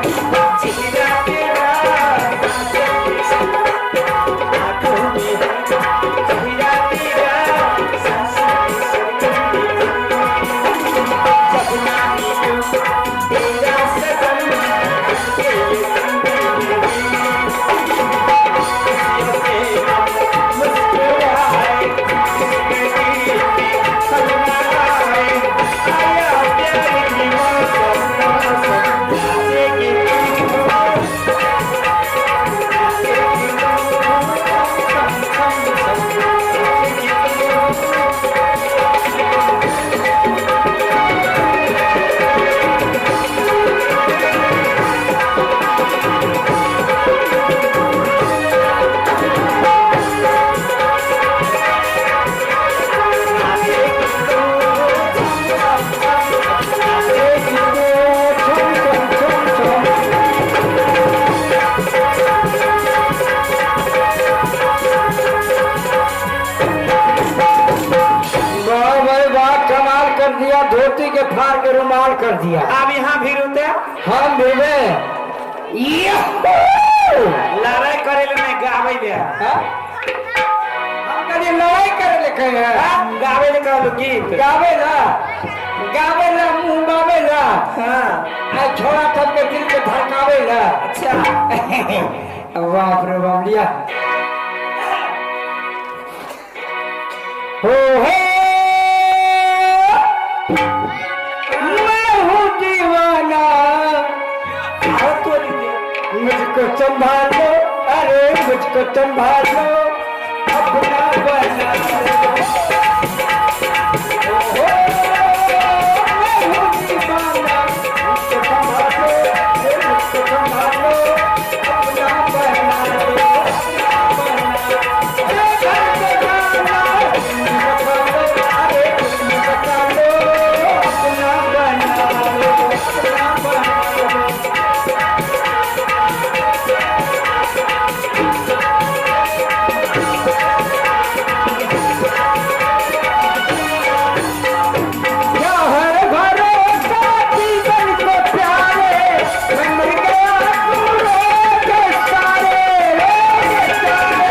चेहरा तेरा सांसों में सरगम, आंखों में है चेहरा तेरा सांसों में सरगम। जब ना मिलूं तेरा सनम, के ये जिंदगी खुशियों से हम मुस्कुराए, जिंदगी में सपना आए, आया प्यार की मौसम मौसम, नाचेगी तू, नाचेगी तू, छम छम छम, नाचेगी तू। नाचेगी तू छम छम छम छम। वाह भाई वाह, कमाल कर दिया, धोती के फाड़ के रुमाल कर दिया। अब यहाँ भी रोते हम भेजे। लड़ाई करे ले नहीं, गावे ले। हाँ? हम कभी लड़ाई करे ले कहे हैं? हाँ, गावे ले कहलो गीत। गावे ला, गावे ला, मुंह बावे ला। हाँ। आ छोरा सब के दिल के धड़कावे ला। अच्छा। बाप रे बाप, लिया हो हो, मैं हूँ दीवाना, आओ तो दीजिए। मुझको संभालो, अरे मुझको संभालो, अपना बना लो। ओ हो, मैं हूँ दीवाना, मुझको संभालो, अरे मुझको संभालो, अपना बना लो, अपना बना लो। अरे घर को जाना, तुम बता लो, अरे तुम बता लो, अपना बना लो, अपना बना लो। क्या हर भरोसा जीवन को प्यारे, मैं मर गया तू रोग सारे, रोग सारे।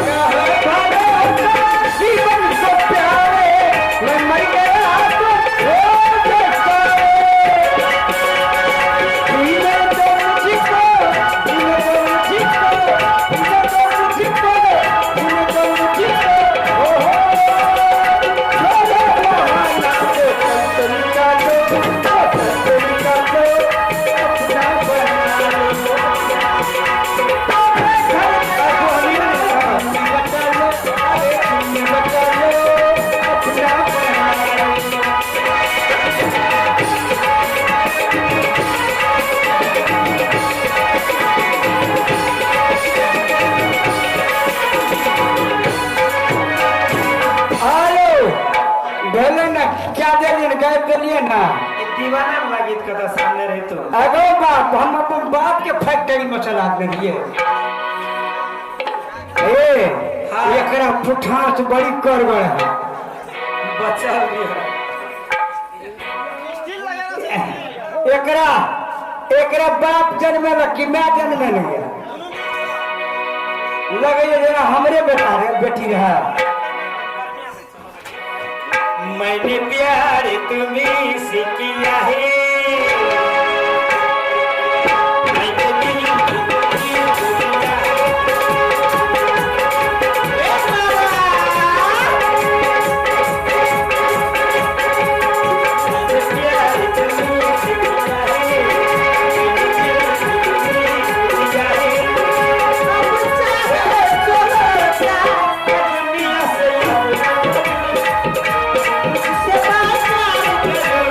क्या हर भरोसा जीवन को प्यारे, मैं मर गया तू रोग सारे। जीने दो मुझको, जीने दो मुझको, जीने दो मुझको, जीने दो मुझको, ओ हो, छोड़ो बहाना तो संत निकालो, तो संत निकालो, अपना बना लो। अरे घर का तुम बचा लो, अरे तुम बचा लो, अपना बना लो। हेलो, भेलै ने, क्या देलियै ने, गाबि देलियै ने। ई दीवाना वाला गीत कतऽ सामने रहे तो। अगो बाप, हम अपन बाप के फैक्ट्री में चला देलियै। ए हाँ। एकरा पुठास बड़ी करगड़ है। बचल भी है। एकरा एकरा बाप जन्मेलक कि my जन्मेलक है? लगैया जेना हमरे बेटा रहे, बेटी रहे। मैंने प्यार तुम्हें से किया है, मैंने दिल किया है। ए बाबा! मैंने प्यार तुम्हें से किया है, मैंने दिल तुम्हें किया है। अब चाहे चलो जा दुनिया से, मुझसे बाजार करो।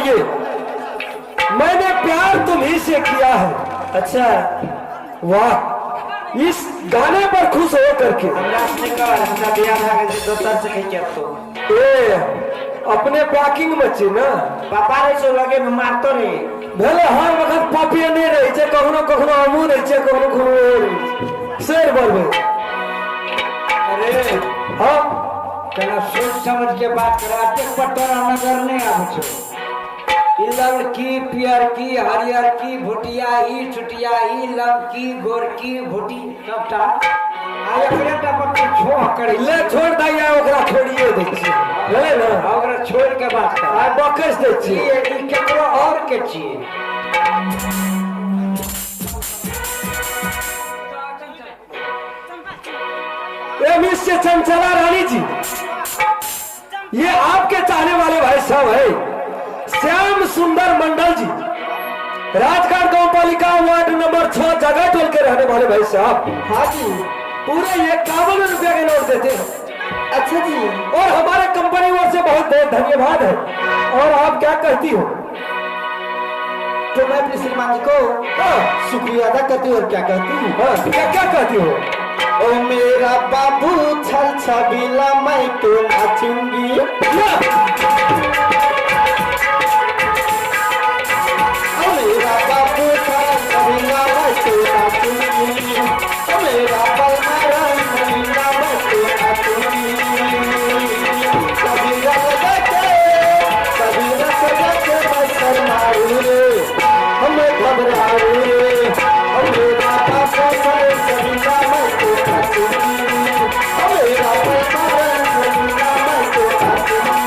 साहब, ये मैंने प्यार तुम्ही से किया है। अच्छा। वाह, इस गाने पर खुश हो करके। हमरा से नहि कर, हमरा बियाह भए गेल छै दोसर से कहि के तो। ए, अपने पैकिंग में छी ना। पापा रहे छै लगे में, मारतो रे। भले हर वक्त पापिये नहीं रहे छे, कखनो कखनो हमहूँ रहे छे, कखनो कखनो ओ रहे छे। शेर बोलबे। अरे। हाँ। कना सोच समझ के बात कर, अतेक पर तोरा नजर नहीं आबै छौ। ई ललकी, पियरकी, हरियरकी, भुटिया, ई छुटिया, ई लमकी, गोरकी, भुटी, सबटा आ एकरे टा पर तू छोह करै। ले छोड़ दैया, ओकरा छोड़िए दै छियै, भेलै ने? आ ओकरा छोड़ि के बात कर। आ बकस दै ई छियै। ई केकरो और के छियै। ए मिस से चंचला रानी जी, ये आपके चाहने वाले भाई साहब है श्याम सुंदर मंडल जी, राजघाट गांव पालिका वार्ड नंबर 6 जगह टोल के रहने वाले भाई साहब। हाँ जी। पूरे 51 रुपया के नोट देते हैं। अच्छा जी। और हमारे कंपनी ओर से बहुत बहुत धन्यवाद है। और आप क्या कहती हो? तो मैं अपने श्रीमान जी को हाँ, शुक्रिया अदा करती हूँ और क्या कहती हूँ? हाँ, क्या क्या कहती हो? ओ मेरा बाबू छल छबीला, मैं तो नाचूंगी। या, ओ मेरा बाबू छल छबीला, मैं तो नाचूंगी। ओ मेरा बलमा रंग छबीला, मैं तो नाचूंगी। कभी रस सजा के, कभी रस सजा के मैं शर्माऊं रे, हमें घबराऊं रे। ओ मेरा बाबू छल छबीला, मैं तो नाचूंगी। ओ मेरा बलमा रंग छबीला, मैं तो नाचूंगी।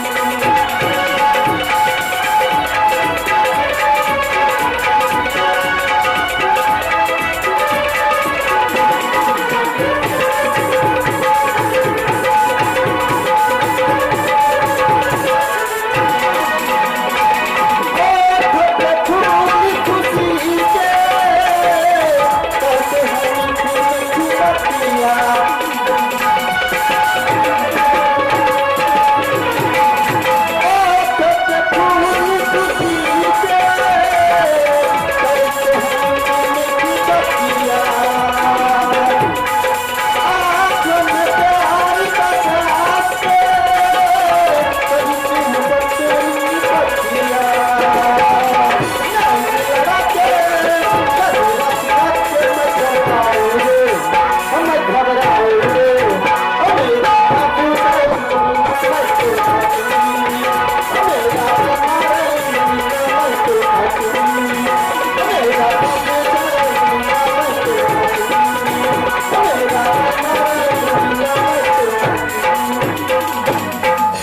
खुशी के करते हैं मीठी मीठी बतिया। होठ पे फूल खुशी के करते हैं मीठी मीठी बतिया। आँखों में प्यार बसा के कभी मोहब्बत तेरी बतिया।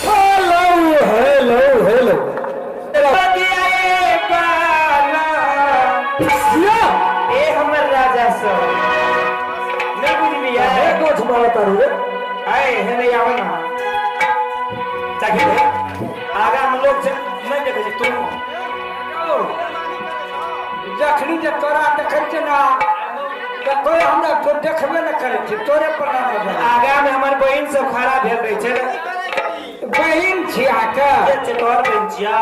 Hello hello hello. बतिया ए बाला। या, ए हमर राजा सब नहीं बुझलियै। ए गोठ मारा तारू रे। आए हे नहीं आवे ना, ताकि रे आगा हम लोग छै नहीं देखै छै तू। जखनी जे तोरा देखै छै ना तऽ कोइ हमरा तो देखबे नहि करै छै, तोरे पर ना नजर। आगा में हमर बहिन सब खड़ा भेल रहै छै। बहिन छी अहाँके? के छै तोहर बहिन छिया?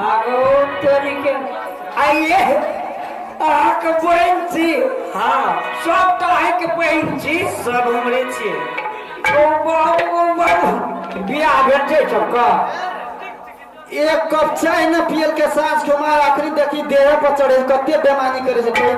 आगो तोरी के, आइए अहाँके बहिन छी? हाँ। सब तऽ अहाँके बहिन छी। सब हमरे छियै। ओ बाबू, ओ बाबू, बियाह भेल छै सबके? एक कप चाय न पियल के साँझ के मार आखिरी देखी देह पर चढ़े कते बेमानी करे छै।